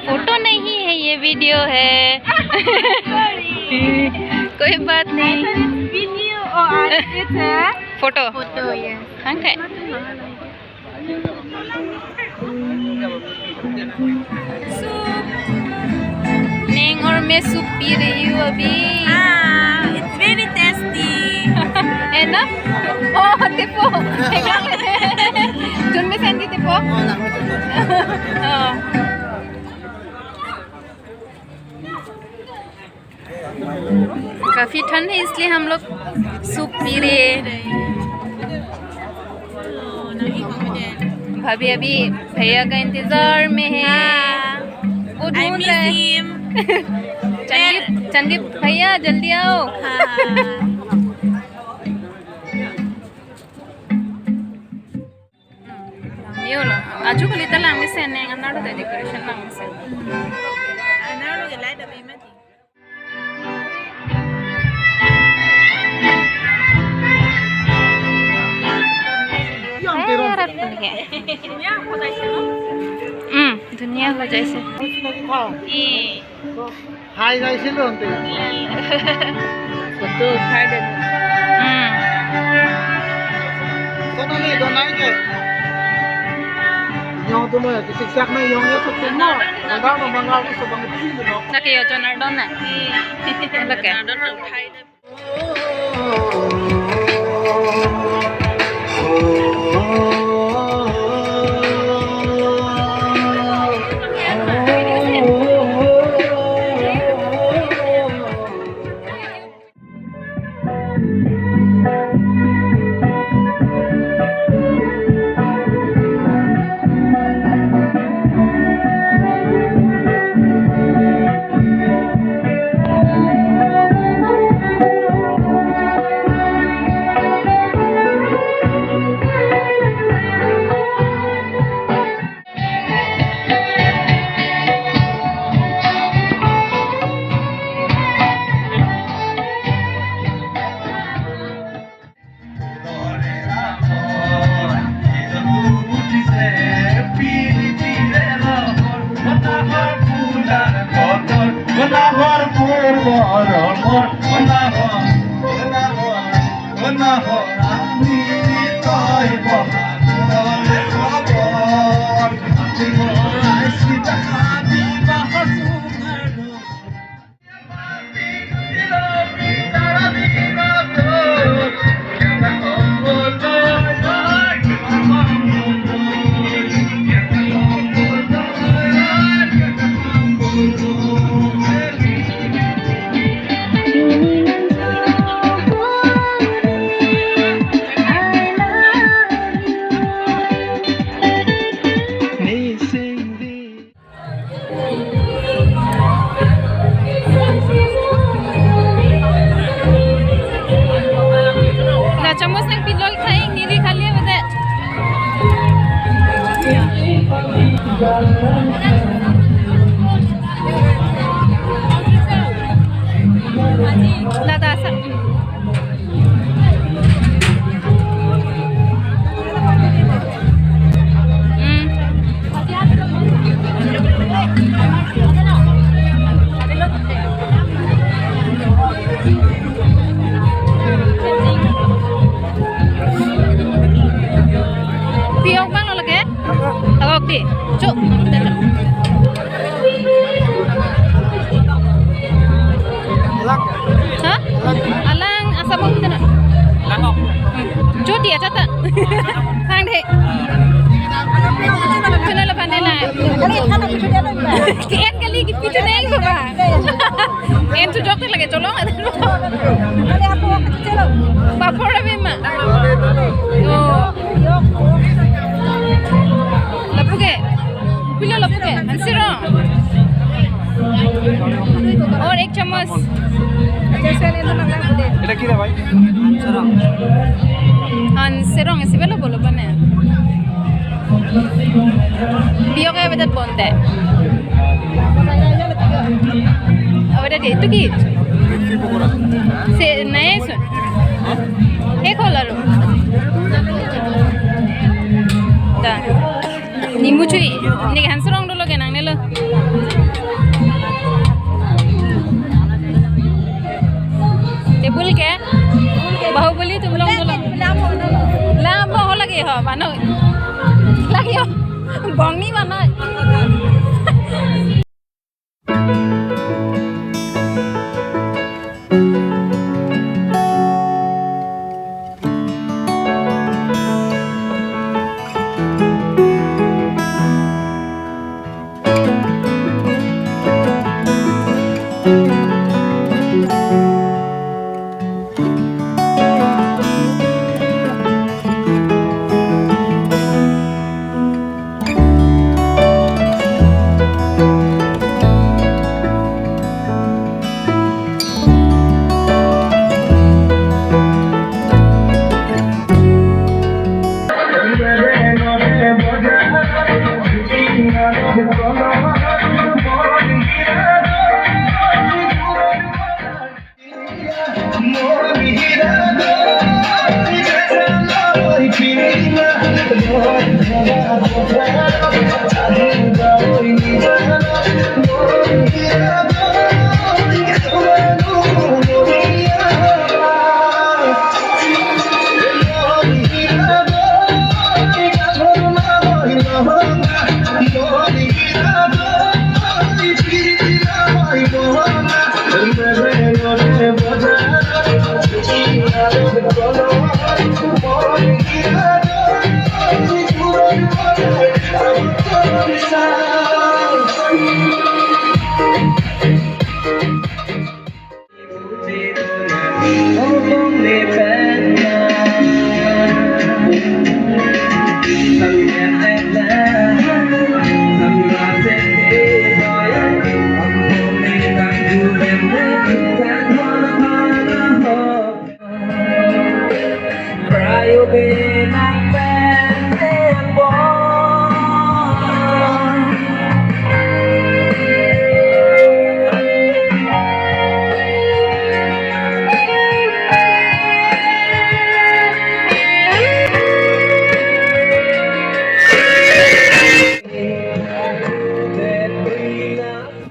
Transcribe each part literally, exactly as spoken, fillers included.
फोटो नहीं है, ये वीडियो है। कोई बात नहीं। Video or it's a photo. Photo, yes. Okay. Neng और मैं सूप पी रही हूँ अभी। Ah, it's very tasty. है ना? Oh, tipo. Dun में सेंटी tipo। हाँ। काफी ठंड है, इसलिए हम लोग सूप पी रहे हैं। भाभी अभी भैया का इंतजार में है। हाँ। वो I ढूंढ रहे हैं। Miss him. चंदीप, चंदीप भैया, जल्दी आओ। हाँ। Yo lo, aju kali ta langmesen, neng anar ta decoration langmesen. Anar lo ke light api mati. Hai, arat pun ke. Hmm, dunia ho jaise. Hi, guys, hello, ante. Photo uthai de. Hmm. Sonali, donai ke. Yong tu mo, kisiksak na yong ya, sokse mo. Mangga, mangga, so bang tu mo. Lake yo Jonardon na. Lake. Jonardon uthai de. Lata sa. Hmm. Pi ok bang lo lake? Tawak di. Cuk. Ha? Alang asam mo tena. Langok. Cuti aja ta. Sang de. Chuna lo pandai na. Kian kali kipi chuna yang ba. En tu jok lagi colong. Papor abima. Oh. Lapu ke? Pilo lapu ke? Hanserong. और एक चम्मच। এটা কি রে ভাই? Hanserong isi belo bolo pane. Pi ok ke bedet bonte. Abedet itu ki? Crispy pakora. Se nai sun. He khola lo. Da. Nimu chui, ne Hanserong dolo ke nangne lo. Table ke? Bahubali atum along dolo. Lam ho lagi ho, mano. Lagi ho. Bongni mano.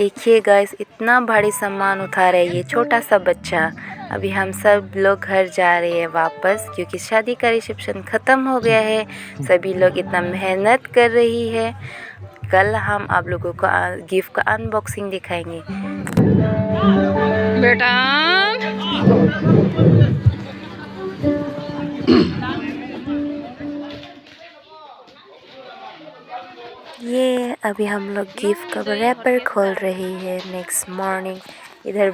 देखिए गाइस, इतना भारी सामान उठा रहा है ये छोटा सा बच्चा। अभी हम सब लोग घर जा रहे हैं वापस, क्योंकि शादी का रिसेप्शन ख़त्म हो गया है। सभी लोग इतना मेहनत कर रही है। कल हम आप लोगों को, आ, गिफ्ट का अनबॉक्सिंग दिखाएंगे। बेटा, ये अभी हम लोग गिफ्ट का रैपर खोल रही है। नेक्स्ट मॉर्निंग इधर